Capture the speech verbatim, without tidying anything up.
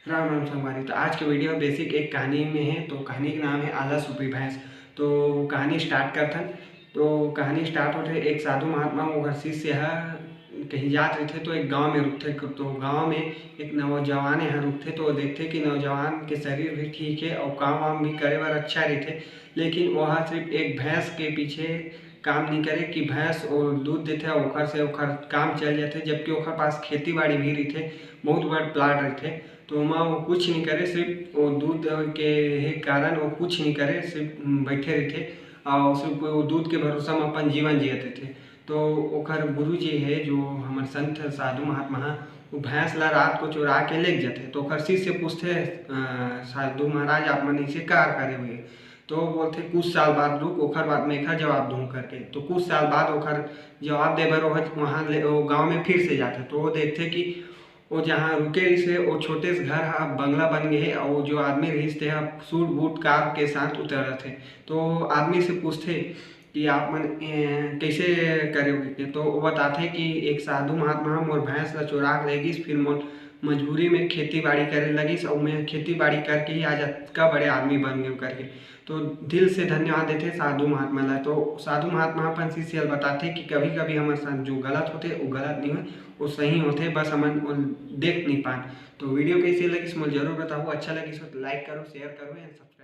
राम राम संगवारी। तो आज के वीडियो बेसिक एक कहानी में है। तो कहानी के नाम है आलस रूपी भैंस। तो कहानी स्टार्ट करथन। तो कहानी स्टार्ट होथे, एक साधु महात्मा ओकर शिष्य ह कहीं जात रहिथे, तो एक गांव में रुकथे। तो गांव में एक नौजवान यहाँ रुकथे, तो वो देखथे कि नौजवान के शरीर भी ठीक है और काम वाम भी करे बर अच्छा रहिथे, लेकिन वह सिर्फ एक भैंस के पीछे काम नहीं करे कि भैंस वो दूध देथे और ओखर से ओखर काम चल जाथे, जबकि ओखर पास खेती बाड़ी भी रहिथे, बहुत बड़ प्लाट रहिथे। तो ओमा वो कुछ नहीं करे, सिर्फ वो दूध के ही कारण वो कुछ नहीं करे, सिर्फ बैठे रहिथे और सिर्फ वो दूध के भरोसा में अपन जीवन जियत रहिथे। तो ओखर गुरु जी है, जो हमर संत साधु महात्मा ह, वो भैंस ला रात को चुरा के लेग जाथे। तो ओखर शिष्य पूछथे, "अ, साधु महाराज, आप मन इसे कार करे हुए?" तो वो बोलथे, "कुछ साल बाद रुक, ओखर बाद मैं एखर जवाब दूँ," करके। तो कुछ साल बाद ओखर जवाब दे बर ओह वहाँ ले, वो गाँव में फिर से जाथे। तो वो देखथे कि वो जहाँ रुके रहिसे, वो छोटे से घर ह बंगला बन गए हे, और जो आदमी रहिस, ते ह सूट बूट कार के साथ उतरत हे। तो आदमी से पूछथे कि आप मन, ए, कैसे करे हो करके? तो वो बताथे कि एक साधु महात्मा ह मोर भैंस ला चुरा के ले गिस, फिर मोर मजबूरी में खेती बाड़ी करे लगिस, और मैं खेती बाड़ी करके ही आज अतका बड़े आदमी बन गए करके। तो दिल से धन्यवाद देथे साधु महात्मा ला। तो साधु महात्मा अपन शिष्य ल बताथे कि कभी-कभी हमर साथ जो गलत होथे, वो गलत नहीं होय, वो सही होथे, बस हमन वो देख नहीं पान। तो वीडियो कैसे लगिस, मोला जरूर बताहू। अच्छा लगिस हो तो लाइक करो, शेयर करो या सब्सक्राइब।